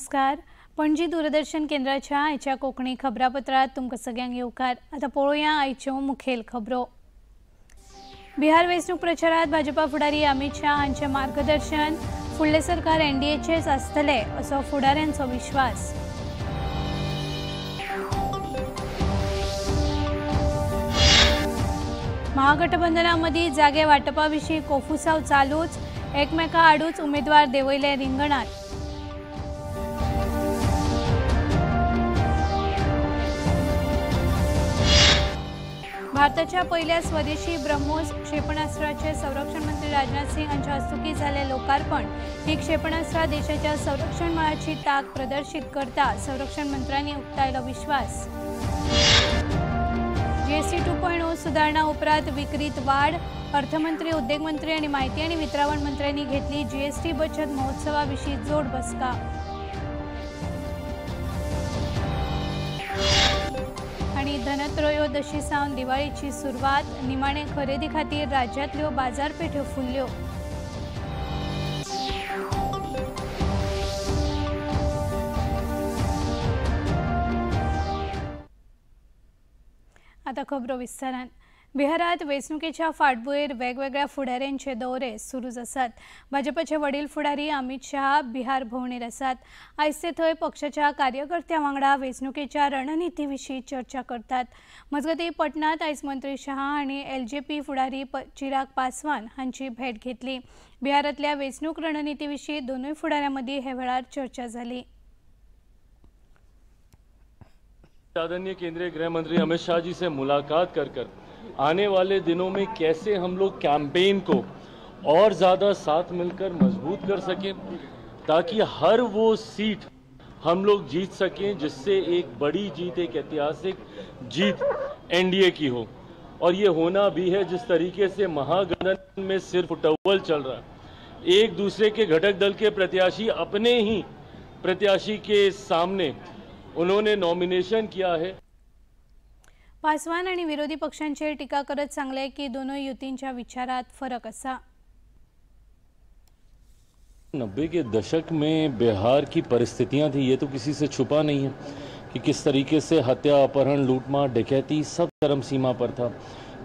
नमस्कार. पणजी दूरदर्शन केंद्राच्या आयच्या कोंकणी खबरापत्रात तुमकां सगळ्यांक येवकार. आतां पळोवया आयच्यो मुखेल खबरो. बिहार वेंचणूक प्रचारात भाजपा फुडारी अमित शाह हांचें मार्गदर्शन. फुडलें सरकार एनडीएचेच आसतलें असो फुडाऱ्यांचो विश्वास. महागठबंधना मदीं जागे वांटपा विशीं कोफुसांव चालूच, एकमेका आडूच उमेदवार देंवयले रिंगणात. भारताच्या पहिल्या स्वदेशी ब्रह्मोस क्षेपणास्त्राचे संरक्षण मंत्री राजनाथ सिंग हांच्या हस्तुकीं जालें लोकार्पण. ही क्षेपणास्त्रा देशाच्या संरक्षण मळाची ताक प्रदर्शित करता, संरक्षण मंत्र्यांनी उक्तायलो विश्वास. जीएसटी 2.0 सुधारणा उपरांत विक्रीत वाढ. अर्थमंत्री, उद्देगमंत्री आनी माहिती आनी वितरावण मंत्र्यांनी घेतली जीएसटी बचत महोत्सवा विशीं जोड बसका. आनी धनत्रयोदशी सावन दिवाळीची सुरवात. निमाणे खरेदी खातीर राज्यांतल्यो बाजारपेठ्यो फुल्ल्यो. आतां खबरो विस्तारान. बिहारात वेंचणुकेच्या फाटभुंयेर वेगवेगळ्या फुडाऱ्यांचे दौरे सुरूच आसात. भाजपाचे वडील फुडारी अमित शाह बिहार भोंवडेर आसात. आयज ते थंय पक्षाच्या कार्यकर्त्यां वांगडा वेंचणुकेच्या रणनिती विशीं चर्चा करतात. मजगतीं पटनात आयज मंत्री शाह हांणी एलजेपी फुडारी चिराग पासवान हांची भेट घेतली. बिहारांतल्या वेंचणूक रणनिती विशीं दोनूय फुडाऱ्यां मदीं हे वेळार चर्चा जाली. आदरणीय केंद्रीय गृह मंत्री अमित शाह जी से मुलाकात कर कर आने वाले दिनों में कैसे हम लोग कैंपेन को और ज़्यादा साथ मिलकर मजबूत कर सकें, ताकि हर वो सीट हम लोग जीत सकें जिससे एक बड़ी जीत, एक ऐतिहासिक जीत एनडीए की हो. और ये होना भी है. जिस तरीके से महागठबंधन में सिर्फ टव्वल चल रहा है, एक दूसरे के घटक दल के प्रत्याशी अपने ही प्रत्याशी के सामने उन्होंने नॉमिनेशन किया है. पासवान आणि विरोधी पक्षांचेर टीका करत सांगले की दोनूय युतींच्या विचारात फरक आसा. 90 के दशक में बिहार की परिस्थितियां थी, ये तो किसी से छुपा नहीं है कि किस तरीके से हत्या, अपहरण, लूटमार, डकैती सब चरम सीमा पर था.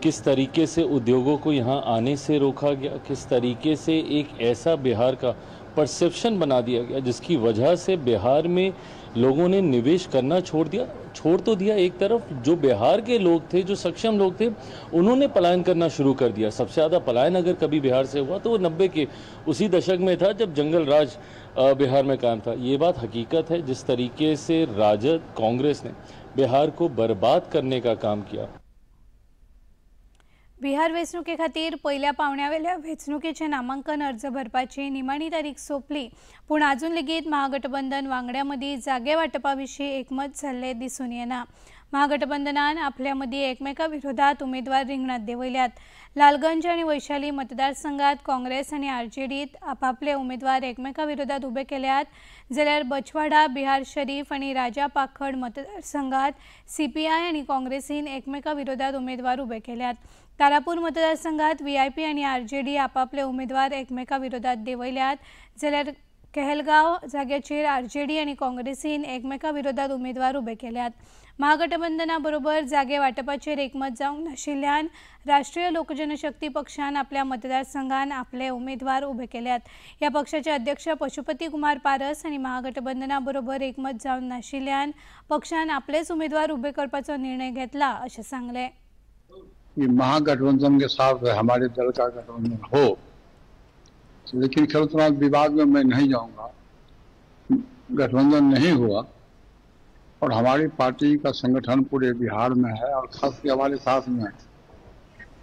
किस तरीके से उद्योगों को यहाँ आने से रोका गया, किस तरीके से एक ऐसा बिहार का परसेप्शन बना दिया गया जिसकी वजह से बिहार में लोगों ने निवेश करना छोड़ दिया. छोड़ तो दिया, एक तरफ जो बिहार के लोग थे, जो सक्षम लोग थे, उन्होंने पलायन करना शुरू कर दिया. सबसे ज़्यादा पलायन अगर कभी बिहार से हुआ तो वो 90 के उसी दशक में था जब जंगल राज बिहार में कायम था. ये बात हकीकत है, जिस तरीके से राजद कांग्रेस ने बिहार को बर्बाद करने का काम किया. बिहार वेंचणुके खातीर पयल्या पावंड्यावेल्या वेंचणुकेचे नामांकन अर्ज भरपाची निमाणी तारीख सोंपली, पूण आजून लेगीत महागठबंधन वांगड्यां मदीं जागे वांटपा विशीं एकमत जाल्लें दिसून येना. महागठबंधनान आपल्या मदीं एकमेका विरोधात उमेदवार रिंगणात देंवयल्यात. लालगंज आनी वैशाली मतदारसंघात काँग्रेस आनी आरजेडीत आपापले उमेदवार एकमेका विरोधात उबे केल्यात, जाल्यार बछवाडा, बिहार शरीफ आनी राजा पाखड मतदारसंघात सीपीआय आनी काँग्रेसीन एकमेका विरोधात उमेदवार उबे केल्यात. तारापूर मतदारसंघात व्हीआयपी आनी आरजेडी आपापले उमेदवार एकमेका विरोधात देंवयल्यात, जाल्यार कहलगांव जाग्याचेर आरजेडी आनी काँग्रेसीन एकमेका विरोधात उमेदवार उबे केल्यात. महागठबंधना बरोबर जागे वांटपाचेर एकमत जावंक नाशिल्ल्यान राष्ट्रीय लोकजनशक्ती पक्षान आपल्या मतदारसंघान आपले उमेदवार उबे केल्यात. ह्या पक्षाचे अध्यक्ष पशुपती कुमार पारस आनी महागठबंधना बरोबर एकमत जावंक नाशिल्ल्यान पक्षान आपलेच उमेदवार उबे करपाचो निर्णय घेतला अशें सांगलें. कि महागठबंधन के साथ हमारे दल का गठबंधन हो, लेकिन खैर उतना विवाद में मैं नहीं जाऊंगा. गठबंधन नहीं हुआ और हमारी पार्टी का संगठन पूरे बिहार में है और खास के हमारे साथ में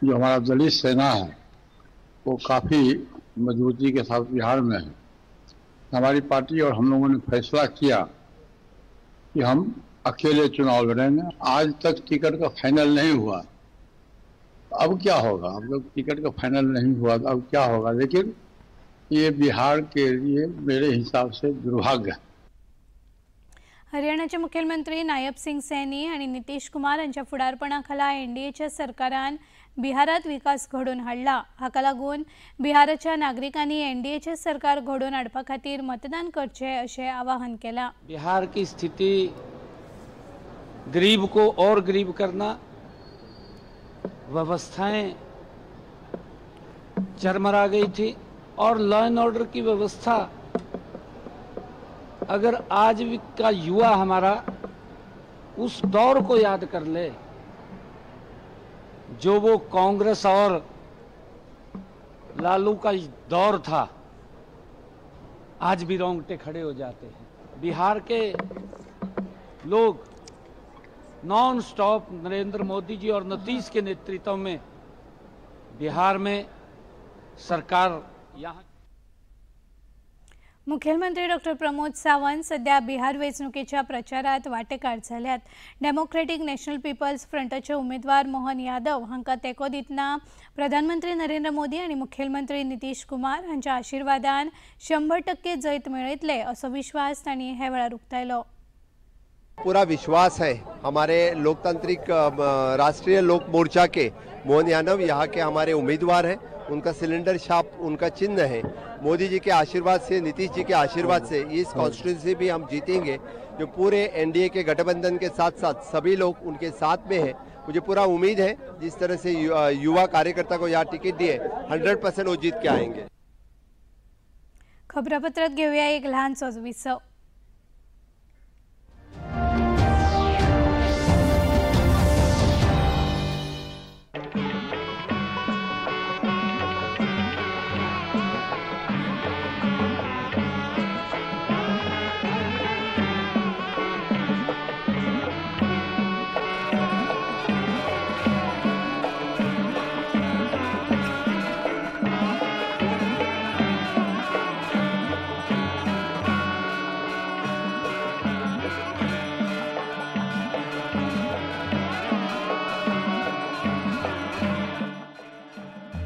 जो हमारा दलित सेना है वो काफ़ी मजबूती के साथ बिहार में है. हमारी पार्टी और हम लोगों ने फैसला किया कि हम अकेले चुनाव लड़ेंगे. आज तक टिकट का फाइनल नहीं हुआ, अब क्या होगा? अब लोग टिकट का फाइनल नहीं हुआ तो अब क्या होगा? लेकिन ये बिहार के लिए मेरे हिसाब से दुर्भाग्य है. हरियाणाचे मुख्यमंत्री नायब सिंग सैनी आणि नितीश कुमार यांच्या फुडारपणाखाला एनडीएच्या सरकारान बिहारात विकास घडोवन हाडला. हाका लागून बिहाराच्या नागरिकांनी एनडीएचे सरकार घडोवन हाडपा खातीर मतदान करचें अशें आवाहन केलां. बिहार की स्थिति गरीब को और गरीब करना, व्यवस्थाएं चरमरा गई थी और लॉ एंड ऑर्डर की व्यवस्था अगर आज भी का युवा हमारा उस दौर को याद कर ले जो वो कांग्रेस और लालू का दौर था, आज भी रोंगटे खड़े हो जाते हैं। बिहार के लोग नॉन स्टॉप नरेंद्र मोदी जी और नीतीश के नेतृत्व में बिहार में सरकार यहाँ। मुख्यमंत्री डॉक्टर प्रमोद सावंत सध्या बिहार वेंचणुकेच्या प्रचारात वांटेकार जाल्यात. डेमोक्रेटिक नॅशनल पीपल्स फ्रंटाचे उमेदवार मोहन यादव हांकां तेंको दितना प्रधानमंत्री नरेंद्र मोदी आनी मुखेलमंत्री नितीश कुमार हांच्या आशिर्वादान 100% जैत मेळयतले असो विश्वास तांणी हे वेळार उक्तायलो. पूरा विश्वास है हमारे लोकतांत्रिक राष्ट्रीय लोक मोर्चा के मोहन यादव यहाँ के हमारे उम्मीदवार हैं, उनका सिलेंडर छाप उनका चिन्ह है। मोदी जी के आशीर्वाद से, नीतीश जी के आशीर्वाद से इस कॉन्स्टिट्यूंसी भी हम जीतेंगे। जो पूरे एनडीए के गठबंधन के साथ साथ सभी लोग उनके साथ में हैं। मुझे पूरा उम्मीद है जिस तरह से युवा कार्यकर्ता को यहाँ टिकट दिए 100% वो जीत के आएंगे। खबरापत्रात घेऊया एक लहानसो विसव.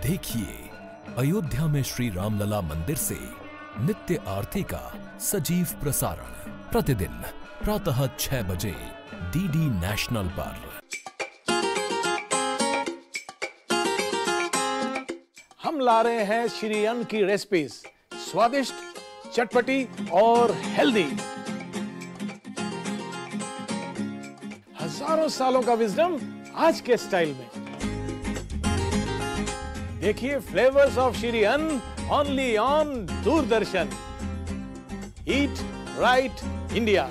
देखिए अयोध्या में श्री रामलला मंदिर से नित्य आरती का सजीव प्रसारण प्रतिदिन प्रातः 6 बजे डीडी नेशनल पर। हम ला रहे हैं श्री अन्न की रेसिपीज, स्वादिष्ट, चटपटी और हेल्दी। हजारों सालों का विजडम आज के स्टाइल में। देखिए flavours of Shri Anna only on Doordarshan. Eat right India.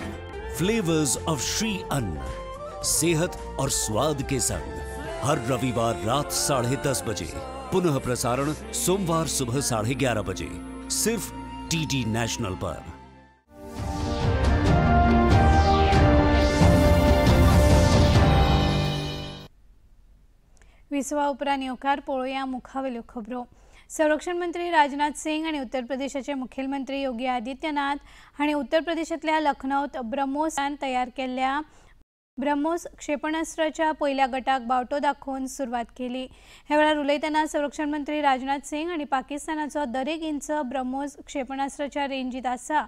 Flavours of Shri Anna, सेहत और स्वाद के संग हर रविवार रात 10:30 बजे, पुनः प्रसारण सोमवार सुबह 11:30 बजे, सिर्फ डीडी नेशनल पर। विसवा उपरांत येवकार पळोवया मुखावेल्यो खबरो. संरक्षण मंत्री राजनाथ सिंग आनी उत्तर प्रदेशाचे मुखेलमंत्री योगी आदित्यनाथ हांणी उत्तर प्रदेशांतल्या लखनौत ब्रह्मोसान तयार केल्ल्या ब्रह्मोस क्षेपणास्त्राच्या पयल्या गटाक बावटो दाखोवन सुरवात केली. हे वेळार उलयतना संरक्षण मंत्री राजनाथ सिंग आनी पाकिस्तानाचो दरेक इंच ब्रह्मोस क्षेपणास्त्राच्या रेंजीत आसा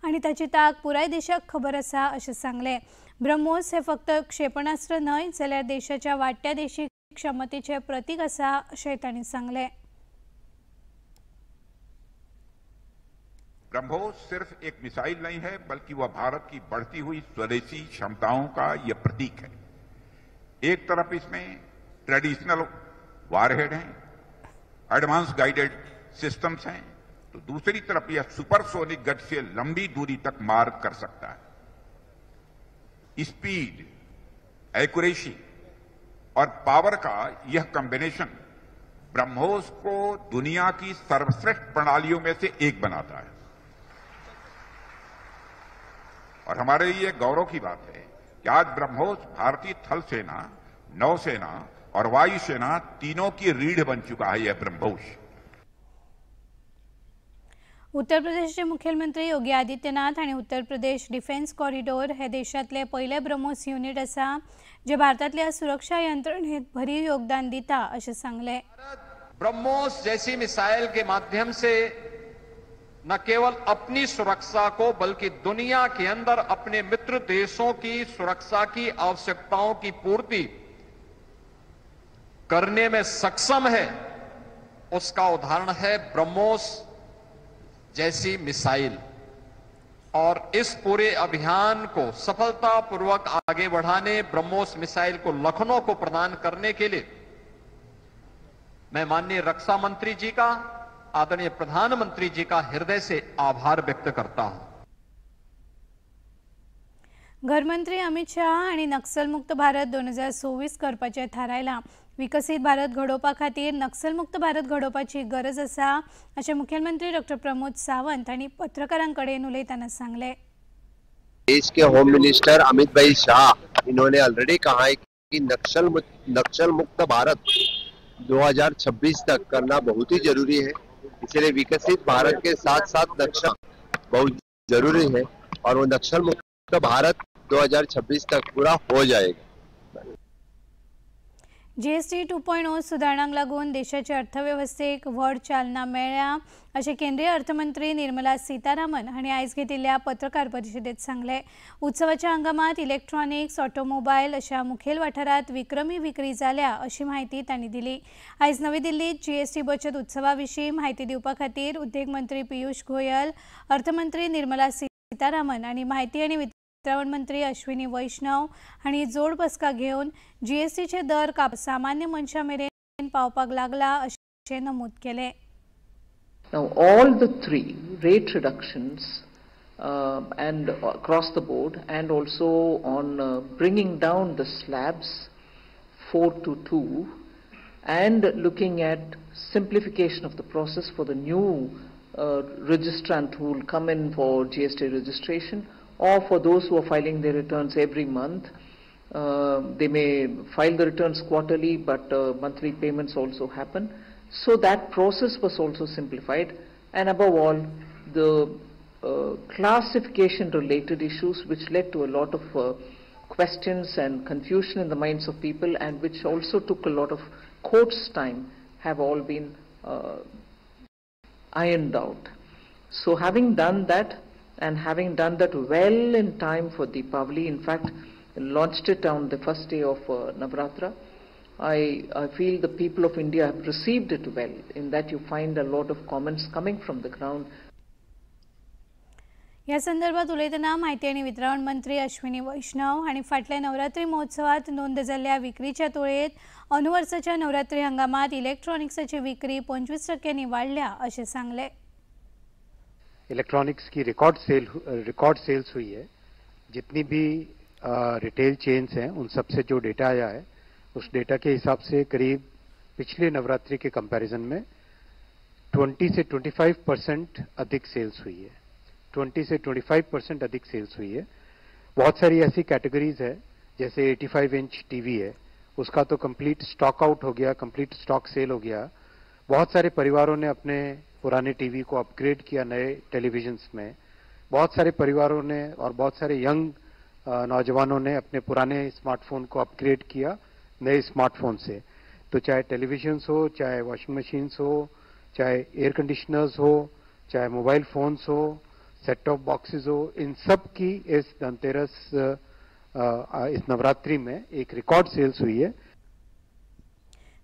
आनी ताची ताक पुराय देशाक खबर आसा अशें सांगलें. ब्रह्मोस हे फक्त क्षेपणास्त्र न्हय जाल्यार देशाच्या वाडट्या देशी क्षमतेचे प्रतीक आसा अशें तांणी सांगलें. ब्रह्मोस सिर्फ एक मिसाइल नहीं है बल्कि वह भारत की बढ़ती हुई स्वदेशी क्षमताओं का यह प्रतीक है। एक तरफ इसमें ट्रेडिशनल वारहेड हैं, एडवांस गाइडेड सिस्टम्स हैं, तो दूसरी तरफ यह सुपरसोनिक गति से लंबी दूरी तक मार कर सकता है। स्पीड, एक्यूरेसी और पावर का यह कॉम्बिनेशन ब्रह्मोस को दुनिया की सर्वश्रेष्ठ प्रणालियों में से एक बनाता है। और हमारे लिए गौरव की बात है कि आज ब्रह्मोस भारतीय थल सेना, नौसेना और वायुसेना तीनों की रीढ़ बन चुका है यह ब्रह्मोस। उत्तर प्रदेशचे मुख्यमंत्री योगी आदित्यनाथ आनी उत्तर प्रदेश डिफेन्स कॉरिडोर हे देशांतले पयले ब्रह्मोस युनिट आसा जे भारतांतल्या सुरक्षा यंत्रणेत भरीव योगदान दिता अशें सांगलें. ब्रह्मोस जैसी मिसाइल के माध्यम से न केवल अपनी सुरक्षा को बल्कि दुनिया के अंदर अपने मित्र देशों की सुरक्षा की आवश्यकताओं की पूर्ति करने में सक्षम है, उसका उदाहरण है ब्रह्मोस जैसी मिसाइल। और इस पूरे अभियान को सफलतापूर्वक आगे बढ़ाने, ब्रह्मोस मिसाइल को लखनऊ को प्रदान करने के लिए मैं माननीय रक्षा मंत्री जी का, आदरणीय प्रधानमंत्री जी का हृदय से आभार व्यक्त करता हूं। घरमंत्री अमित शाह हांणी नक्सलमुक्त भारत 2026 करपाचें थारायलां। विकसीत भारत घडोवपा खातीर नक्सलमुक्त भारत घडोवपाची गरज आसा अशें मुख्यमंत्री डॉक्टर प्रमोद सावंत हांणी पत्रकारां कडेन उलयतना सांगलें। देश के होम मिनिस्टर अमित भाई शाह, इन्होंने ऑलरेडी कहा है कि नक्सल मुक्त भारत 2026 तक करना बहुत ही जरूरी है। इसलिए विकसित भारत के साथ साथ नक्शा बहुत जरूरी है और वो नक्सल मुक्त भारत 2026 तक पूरा हो जाएगा। जीएसटी 2.0 सुधारणांक लागून देशाचे अर्थवेवस्थेक व्हड चालना मेळ्ळ्या अशें केंद्रीय अर्थमंत्री निर्मला सीतारामन हांणी आयज घेतिल्ल्या पत्रकार परिशदेंत सांगलें। उत्सवाच्या हंगामांत इलेक्ट्रॉनिक्स, ऑटोमोबायल अशा मुखेल वाठारांत विक्रमी विक्री जाल्या अशी म्हायती तांणी दिली। आयज नवी दिल्लींत जीएसटी बचत उत्सवा विशीं म्हायती दिवपा खातीर उद्देग मंत्री पियूष गोयल, अर्थमंत्री निर्मला सीतारामन आनी म्हायती आनी वितरावण मंत्री अश्विनी वैष्णव हांणी जोड बसका घेवन जीएसटीचे दर सामान्य मनशा मेरेन पावपाक लागला अशें नमूद केलें। Now all the three rate reductions and across the board, and also on bringing down the slabs 4 to 2 and looking at simplification of the process for the new registrant who will come in for GST registration, or for those who are filing their returns every month. They may file the returns quarterly, but monthly payments also happen. So that process was also simplified, and above all, the classification related issues, which led to a lot of questions and confusion in the minds of people, and which also took a lot of court's time, have all been ironed out. So having done that, and having done that well in time for Deepavali, in fact launched it on the first day of Navratra, I feel the people of India have received it well, in that you find a lot of comments coming from the ground. ह्या संदर्भात उलयतना म्हायती आनी वितरावण मंत्री अश्विनी वैष्णव हांणी फाटल्या नवरात्री महोत्सवात नोंद जाल्ल्या विक्रीच्या तुळेंत अनुवर्साच्या नवरात्री हंगामात इलेक्ट्रॉनिक्साची विक्री 25% वाडल्या अशें सांगलें। इलेक्ट्रॉनिक्स की रिकॉर्ड सेल्स हुई है। जितनी भी रिटेल चेन्स हैं उन सबसे जो डेटा आया है उस डेटा के हिसाब से करीब पिछले नवरात्रि के कंपैरिजन में 20 से 25% अधिक सेल्स हुई है। 20 से 25% अधिक सेल्स हुई है। बहुत सारी ऐसी कैटेगरीज है, जैसे 85 इंच टीवी है, उसका तो कंप्लीट स्टॉक आउट हो गया, कंप्लीट स्टॉक सेल हो गया। बहुत सारे परिवारों ने अपने पुराने टीवी को अपग्रेड किया नए टेलीविजन्स में। बहुत सारे परिवारों ने और बहुत सारे यंग नौजवानों ने अपने पुराने स्मार्टफोन को अपग्रेड किया नए स्मार्टफोन से। तो चाहे टेलीविजन्स हो, चाहे वॉशिंग मशीन्स हो, चाहे एयर कंडीशनर्स हो, चाहे मोबाइल फोन्स हो, सेट टॉप बॉक्सेस हो, इन सब की इस धनतेरस इस नवरात्रि में एक रिकॉर्ड सेल्स हुई है।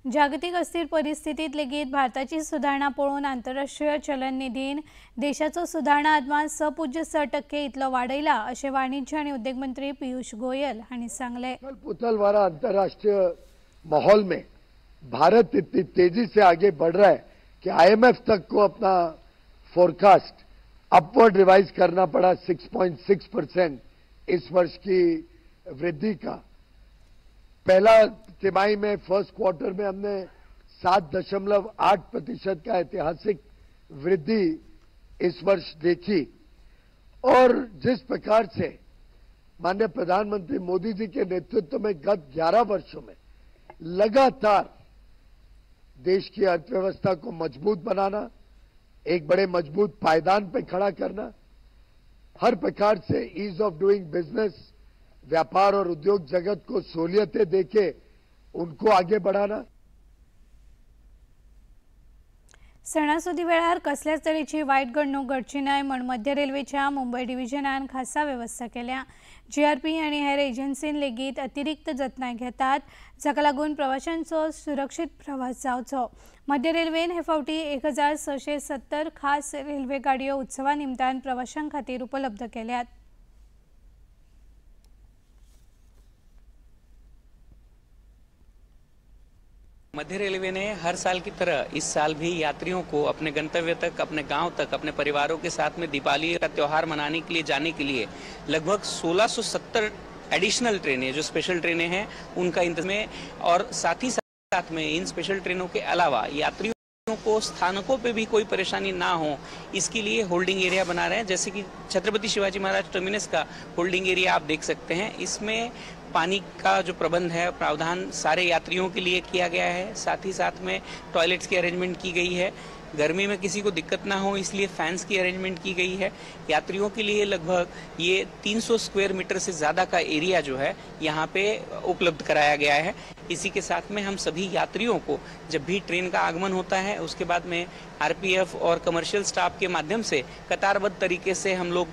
जागतिक अस्थिर परिस्थितीत लेगीत भारताची सुधारणा पळोवन आंतरराष्ट्रीय चलन निधीन देशाचो सुधारणा अदमास 6.6% इतलो वाडयला अशें वाणिज्य आनी उद्देग मंत्री पियूष गोयल हांणी सांगलें। उथल वाला अंतर्राष्ट्रीय माहौल में भारत इतनी तेजी से आगे बढ़ रहा है कि आईएमएफ तक को अपना फोरकास्ट अपवर्ड रिवाइज करना पड़ा 6.6% इस वर्ष की वृद्धि का। पहला तिमाही में फर्स्ट क्वार्टर में हमने 7.8% का ऐतिहासिक वृद्धि इस वर्ष देखी। और जिस प्रकार से माननीय प्रधानमंत्री मोदी जी के नेतृत्व में गत 11 वर्षों में लगातार देश की अर्थव्यवस्था को मजबूत बनाना, एक बड़े मजबूत पायदान पर खड़ा करना, हर प्रकार से ईज ऑफ डूइंग बिजनेस, व्यापार और उद्योग जगत को सहूलियतें देके उनको आगे बढ़ाना। सणासुदी वेळार कसल्याच तरेची वायट घडणूक घडची न्हय म्हूण मध्य रेल्वेच्या मुंबय डिव्हिजनान खासा वेवस्था केल्या। जीआरपी आनी हेर एजन्सीन लेगीत अतिरिक्त जतनाय घेतात, जाका लागून प्रवाशांचो सुरक्षीत प्रवास जावचो। मध्य रेल्वेन हे फावटी 1670 खास रेल्वे गाडयो उत्सवा निमतान प्रवाशां खातीर उपलब्ध केल्यात। मध्य रेलवे ने हर साल की तरह इस साल भी यात्रियों को अपने गंतव्य तक, अपने गांव तक, अपने परिवारों के साथ में दीपावली का त्यौहार मनाने के लिए जाने के लिए लगभग 1670 एडिशनल ट्रेनें, जो स्पेशल ट्रेनें हैं, उनका इंतजाम, और साथ ही साथ में इन स्पेशल ट्रेनों के अलावा यात्रियों को स्थानकों पे भी कोई परेशानी ना हो इसके लिए होल्डिंग एरिया बना रहे हैं। जैसे कि छत्रपति शिवाजी महाराज टर्मिनस का होल्डिंग एरिया आप देख सकते हैं, इसमें पानी का जो प्रबंध है, प्रावधान सारे यात्रियों के लिए किया गया है। साथ ही साथ में टॉयलेट्स की अरेंजमेंट की गई है। गर्मी में किसी को दिक्कत ना हो इसलिए फैंस की अरेंजमेंट की गई है। यात्रियों के लिए लगभग ये 300 स्क्वायर मीटर से ज़्यादा का एरिया जो है यहाँ पे उपलब्ध कराया गया है। इसी के साथ में हम सभी यात्रियों को जब भी ट्रेन का आगमन होता है उसके बाद में आरपीएफ और कमर्शियल स्टाफ के माध्यम से कतारबद्ध तरीके से हम लोग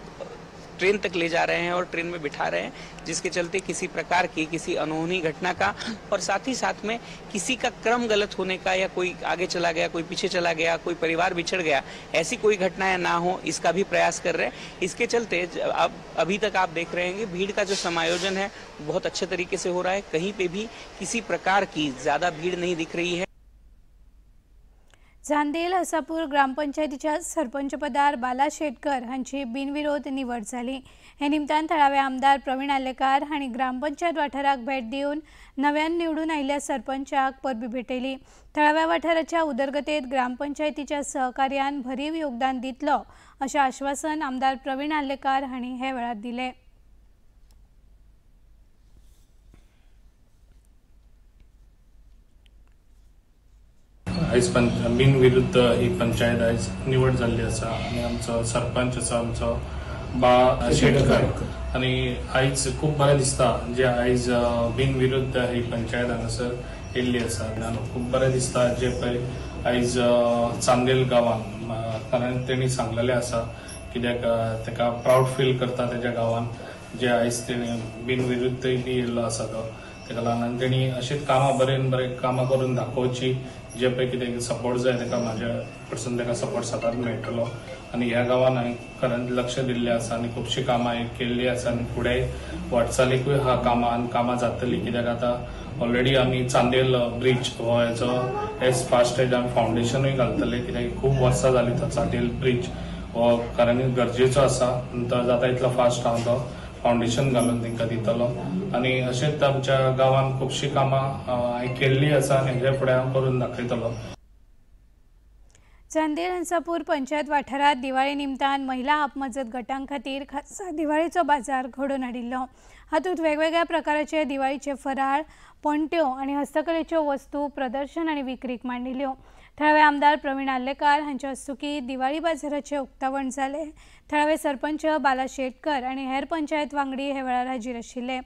ट्रेन तक ले जा रहे हैं और ट्रेन में बिठा रहे हैं, जिसके चलते किसी प्रकार की किसी अनहोनी घटना का और साथ ही साथ में किसी का क्रम गलत होने का या कोई आगे चला गया, कोई पीछे चला गया, कोई परिवार बिछड़ गया, ऐसी कोई घटनाएं ना हो इसका भी प्रयास कर रहे हैं। इसके चलते अब अभी तक आप देख रहे हैं कि भीड़ का जो समायोजन है बहुत अच्छे तरीके से हो रहा है, कहीं पे भी किसी प्रकार की ज़्यादा भीड़ नहीं दिख रही है। चांदेल हसापूर ग्रामपंचायतीच्या सरपंचपदार बाला शेटकर हांची बिनविरोध निवड जाली। हे निमतान थळावे आमदार प्रवीण आर्लेकार हांणी ग्रामपंचायत वाठाराक भेट दिवन नव्यान निवडून आयिल्ल्या सरपंचाक परबी भेटयली। थळाव्या वाठाराच्या उदरगतेत ग्रामपंचायतीच्या सहकार्यान भरीव योगदान दितलो अशें आश्वासन आमदार प्रवीण आर्लेकार हांणी हे वेळार दिलें। आयज बिनविरुद्ध ही पंचायत आयज निवड जाल्ली आसा आनी आमचो सरपंच आसा आमचो बा शेटकर आनी आयज खूब बरें दिसता जे आयज बिनविरुद्ध ही पंचायत हांगासर येयल्ली आसा। खूब बरें दिसता जे पळय आयज चांदेल गांवान, कारण तेणी सांगलेलें आसा कित्याक ताका प्रावड फील करता तेज्या गांवान जे आयज तेणी बिनविरुद्ध बी येयल्लो आसा तो, ताका लागून तेणी अशीच कामां बरें बरें कामां करून दाखोवची। जे पळय कितें सपोर्ट जाय ताका म्हाज्या कडसून ताका सपोर्ट सदांच मेळटलो आनी ह्या गांवान हांवें खरेंच लक्ष दिल्लें आसा आनी खुबशीं कामां केल्लीं आसा आनी फुडें वाटचालीकूय ह्या कामान कामां जातलीं कित्याक आतां ऑलरेडी आमी चांदेल ब्रिज हो हेजो एज फास्ट एज आमी फावंडेशनूय घालतले कित्याक खूब वर्सां जालीं तो चांदेल ब्रिज हो खऱ्यांनी गरजेचो आसा, तो जाता इतलो फास्ट हांव तो फावंडेशन घालून तांकां दितलो आनी अशेंच आमच्या गांवान खुबशीं कामां हांवें केल्लीं आसा आनी हेजे फुडें हांव करून दाखयतलो। चांदेल हंसापूर पंचायत वाठारांत दिवाळी निमतान महिला आपमजत गटां खातीर खासा दिवाळीचो बाजार घडोवन हाडिल्लो। हातूंत वेगवेगळ्या प्रकाराचे दिवाळीचे फराळ, पणट्यो आनी हस्तकलेच्यो वस्तू प्रदर्शन आनी विक्रीक मांडिल्ल्यो। थळावे आमदार प्रवीण आर्लेकार हांच्या हस्तुकीं दिवाळी बाजाराचें उक्तावण जालें। थळावे सरपंच बाला शेटकर आनी हेर पंचायत वांगडी हे वेळार हाजीर आशिल्ले।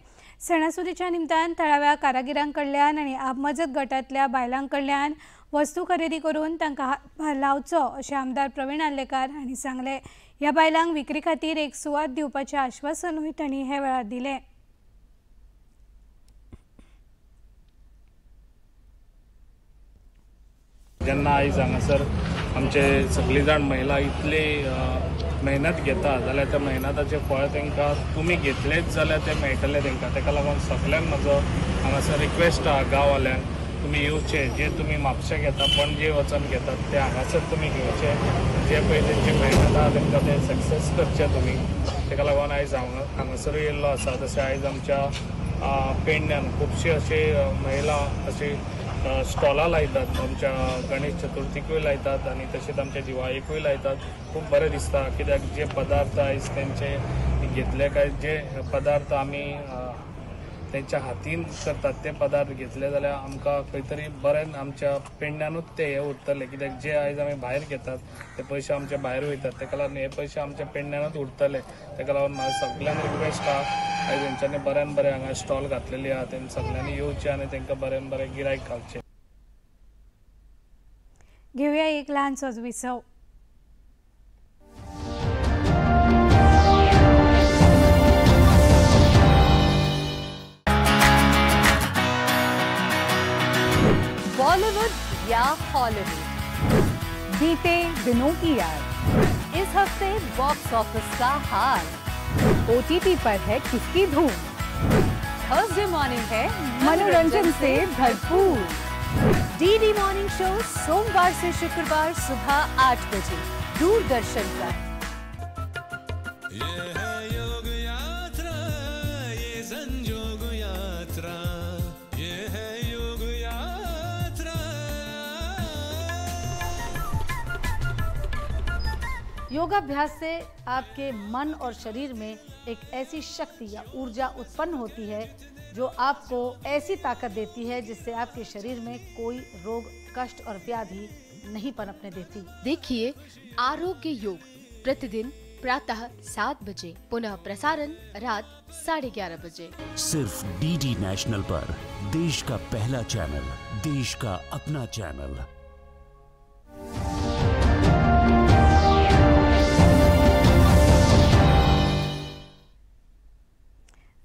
सणासुदीच्या निमतान थळाव्या कारागिरां कडल्यान आनी आपमजत गटांतल्या बायलां कडल्यान वस्तू खरेदी करून तांकां हातभार लावचो अशें आमदार प्रवीण आर्लेकार हांणी सांगलें। ह्या बायलांक विक्री खातीर एक सुवात दिवपाचें आश्वासनूय तांणी हे वेळार दिलें। जेन्ना आयज हांगासर आमचे सगळी जाण महिला इतली मेहनत घेता जाल्यार त्या मेहनताचें फळ तांकां तुमी घेतलेच जाल्यार तें मेळटलें तांकां। ताका लागून सगल्यांक म्हजो हांगासर रिक्वेस्ट आहा गांववाल्यांक, तुमी येवचे, जे तुमी म्हापशे घेता पणजे वचून घेतात ते हांगासर तुमी घेवचे, जे पळय तेंची मेहनत आहा तांकां तें सक्सेस करचें तुमी। ताका लागून आयज हांव हांगासरूय येयल्लो आसा। तशें आयज आमच्या पेडण्यान खुबशी अशी महिला अशी स्टॉलां लायतात, आमच्या गणेश चतुर्थीकूय लायतात आनी तशेंच आमच्या दिवाळीकूय लायतात। खूब बरें दिसता कित्याक जे पदार्थ आयज तेंचे घेतले काय जे पदार्थ आमी तेंच्या हातीन करतात ते पदार्थ घेतले जाल्यार आमकां खंय तरी बरें आमच्या पेडण्यानूच ते हे उरतले कित्याक जे आयज आमी भायर घेतात ते पयशे आमचे भायर वयतात, ताका लागून हे पयशे आमच्या पेडण्यानूच उरतले। ताका लागून म्हाका सगल्यांक रिक्वेस्ट आहा आयज तेंच्यांनी बऱ्यान बरें हांगा स्टॉल घातलेली आहा तेंणी सगल्यांनी येवचें आनी तांकां बऱ्यान बरें गिरायक घालचें। घेवया एक ल्हानसोच विसव। बॉलीवुड या हॉलीवुड, बीते दिनों की याद, इस हफ्ते बॉक्स ऑफिस का हाल, ओटीटी पर है किसकी धूम, थर्सडे मॉर्निंग है मनोरंजन से भरपूर। डीडी मॉर्निंग शो सोमवार से शुक्रवार सुबह 8 बजे दूरदर्शन पर। ये है योग यात्रा, ये संजोग यात्रा, ये है योग यात्रा। योगाभ्यास से आपके मन और शरीर में एक ऐसी शक्ति या ऊर्जा उत्पन्न होती है जो आपको ऐसी ताकत देती है जिससे आपके शरीर में कोई रोग, कष्ट और व्याधि नहीं पनपने देती। देखिए आरोग्य योग प्रतिदिन प्रातः 7 बजे, पुनः प्रसारण रात 11:30 बजे, सिर्फ डीडी नेशनल पर। देश का पहला चैनल, देश का अपना चैनल।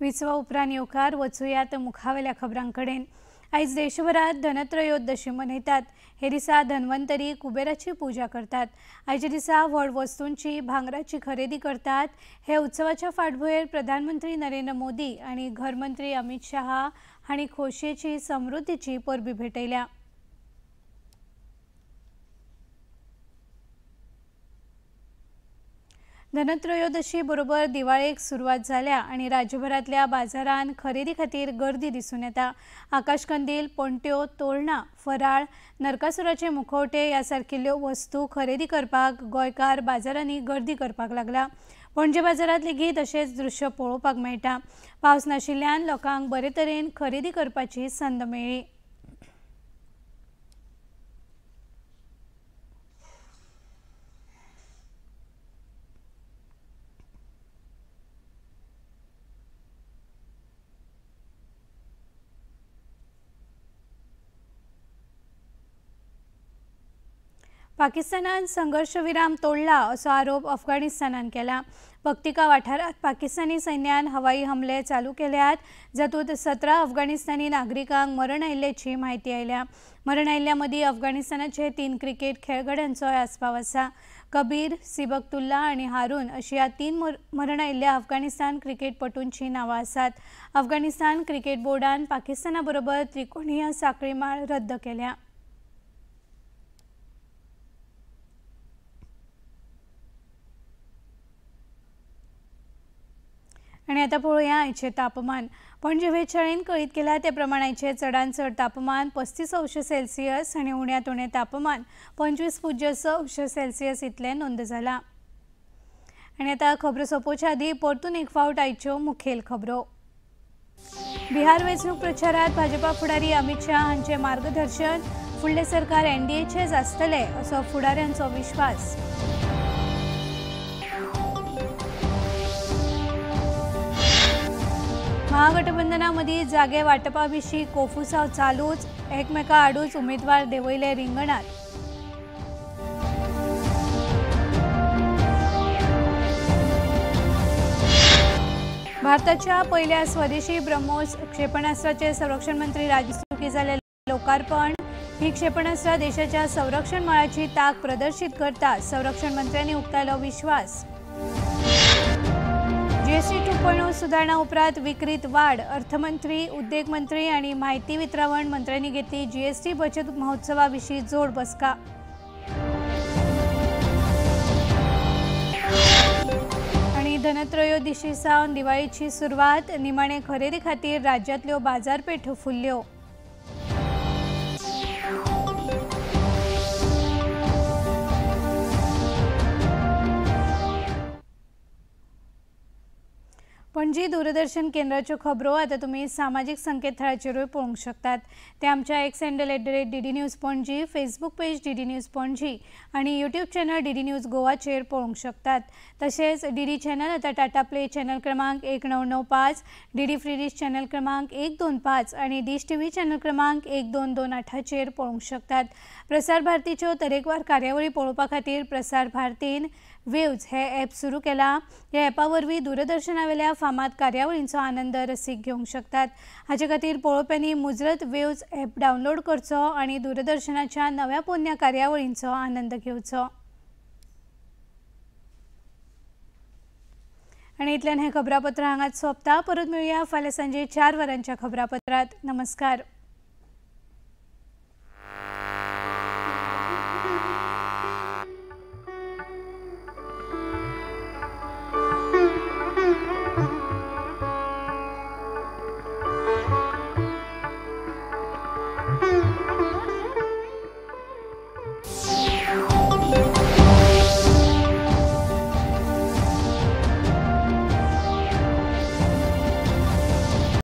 विसवा उपरांत येवकार वचुयात मुखावेल्या खबरांकडेन। आयज देशभरात धनत्रयोदशी मनयतात। हे दिसा धन्वंतरी कुबेराची पूजा करतात। आयच्या दिसा व्हड वस्तूंची भांगराची खरेदी करतात। हे उत्सवाच्या फाटभुंयेर प्रधानमंत्री नरेंद्र मोदी आनी घरमंत्री अमित शहा हांणी खोशयेची समृद्धीची परबी भेटयल्या। धनत्रयोदशी बरोबर दिवाळेक सुरवात जाल्या आनी राज्यभरांतल्या बाजारांत खरेदी खातीर गर्दी दिसून येता। आकाशकंदील, पणट्यो, तोरणां, फराळ, नरकासुराचे मुखवटे ह्या सारकिल्ल्यो वस्तू खरेदी करपाक गोंयकार बाजारांनी गर्दी करपाक लागला। पणजे बाजारांत लेगीत अशेंच दृश्य पळोवपाक मेळटा। पावस नाशिल्ल्यान लोकांक बरे तरेन खरेदी करपाची संद मेळ्ळी। पाकिस्तानान संघर्षविराम तोडला असो आरोप अफगाणिस्तानान केला। पक्तिका वाठारात पाकिस्तानी सैन्यान हवाई हमले चालू केल्यात, जातूंत 17 अफगाणिस्तानी नागरिकांक मरण आयिल्ल्याची म्हायती आयल्या। मरण आयिल्ल्या मदीं अफगाणिस्तानाचे 3 क्रिकेट खेळगड्यांचोय आस्पाव आसा। कबीर, सिबगतुल्ला आनी हारून अशी ह्या 3 मरण आयिल्ल्या अफगाणिस्तान क्रिकेटपटूंची नांवां आसात। अफगाणिस्तान क्रिकेट बोर्डान पाकिस्ताना बरोबर त्रिकोणीय साखळीमाळ रद्द केल्या। आनी आतां पळोवया आयचें तापमान। पणजे वेधशाळेन कळीत केलां ते प्रमाण आयचें चडांत चड तापमान 35 अंश सेल्सियस आनी उण्यांत उणें तापमान 25.6 अंश सेल्सियस इतलें नोंद जालां। आनी आतां खबरो सोंपोवच्या आदीं परतून एक फावट आयच्यो मुखेल खबरो। बिहार वेंचणूक प्रचारांत भाजपा फुडारी अमित शाह हांचें मार्गदर्शन, फुडलें सरकार एनडीएचेंच आसतलें असो फुडाऱ्यांचो विश्वास। महागठबंधनामदीं जागे वांटपा विशीं कोफुसांव चालूच, एकमेका आडूच उमेदवार देंवयले रिंगणात। भारताच्या पहिल्या स्वदेशी ब्रह्मोस क्षेपणास्त्राचे संरक्षण मंत्री राजनाथ सिंह जाले लोकार्पण। ही क्षेपणास्त्र देशाच्या संरक्षण मळाची ताक प्रदर्शित करता, संरक्षण मंत्र्यांनी उक्तायलो विश्वास। जीएसटी 2.0 सुधारणा उपरांत विक्रीत वाढ, अर्थमंत्री, उद्योग मंत्री आणि माहिती वितरावण मंत्र्यांनी घेतली जीएसटी बचत महोत्सवाविषयी जोड बसका। आणि धनत्रयोदशी सावन दिवाळीची सुरवात, निमाणे खरेदी खातीर राज्यांतल्यो बाजारपेठो फुल्ल्यो। पणजी दूरदर्शन केंद्राच्यो खबरो आतां तुमी सामाजीक संकेतथळाचेरूय पळोवंक शकतात. ते आमच्या X handle @DD News Panaji, Facebook page DD News Panaji आनी यूट्यूब चॅनल डीडी न्यूज गोवाचेर पळोवंक शकतात. तशेंच डीडी चॅनल आतां टाटा प्ले चॅनल क्रमांक 1995, डीडी फ्री डिश चॅनल क्रमांक 125 आनी डिश टीव्ही चॅनल क्रमांक 1228चेर पळोवंक शकतात. प्रसार भारतीच्यो तरेकवार कार्यावळी पळोवपा खातीर प्रसार भारतीन वेव्ज हे ॲप सुरू केला. ह्या ॲपा वरवीं दूरदर्शनावेल्या फामाद कार्यावळींचो आनंद रसीक घेवंक शकतात. हाचे खातीर पळोवप्यांनी मुजरत वेव्ज ॲप डावनलोड करचो आनी दूरदर्शनाच्या नव्या पोन्न्या कार्यावळींचो आनंद घेवचो. आनी इतल्यान हें खबरापत्र हांगाच सोंपता. परत मेळुया फाल्यां सांजे 4 वरांच्या खबरापत्रांत. नमस्कार.